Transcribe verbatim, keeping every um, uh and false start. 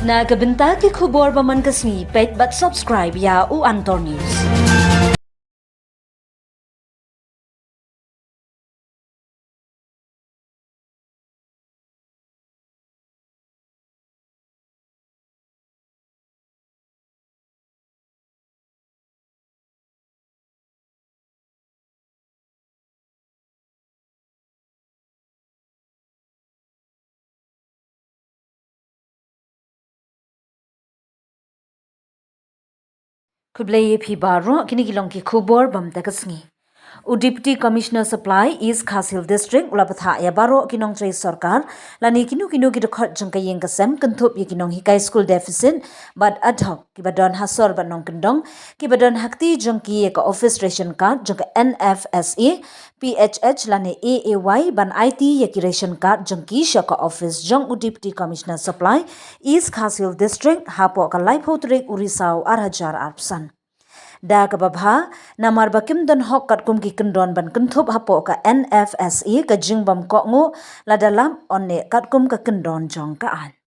Na ka bynta ki khubor ba man ka sngi, peit bad subscribe ïa u Antor News. Khublei ïa phi baroh, kine ki long ki khubor bam ta ka sngi. U Deputy Commissioner Supply East Khasi Hills District u la bthah ïa baroh ki nongtrei sorkar lane kino kino ki dkhot jong ka ïing ka sem kynthup ïa ki nonghikai skul deficit bad ad hoc kiba don ha sor bad nongkyndong, kiba don ha kti jong ki ïa ka office ration card jong ka N F S A, P H H lane A A Y ban aiti ïa ki ration card jong ki sha ka office jong u Deputy Commissioner Supply East Khasi Hills District hapoh ka laiphew tarik u Risaw ar hajar arphew san. Da kaba bha, namar ba kim don hok katkum ki kyndon ban kynthup hapoh ka N F S A ka jingbym kohnguh lada lap, ynne katkum ka kyndon jong ka aiñ.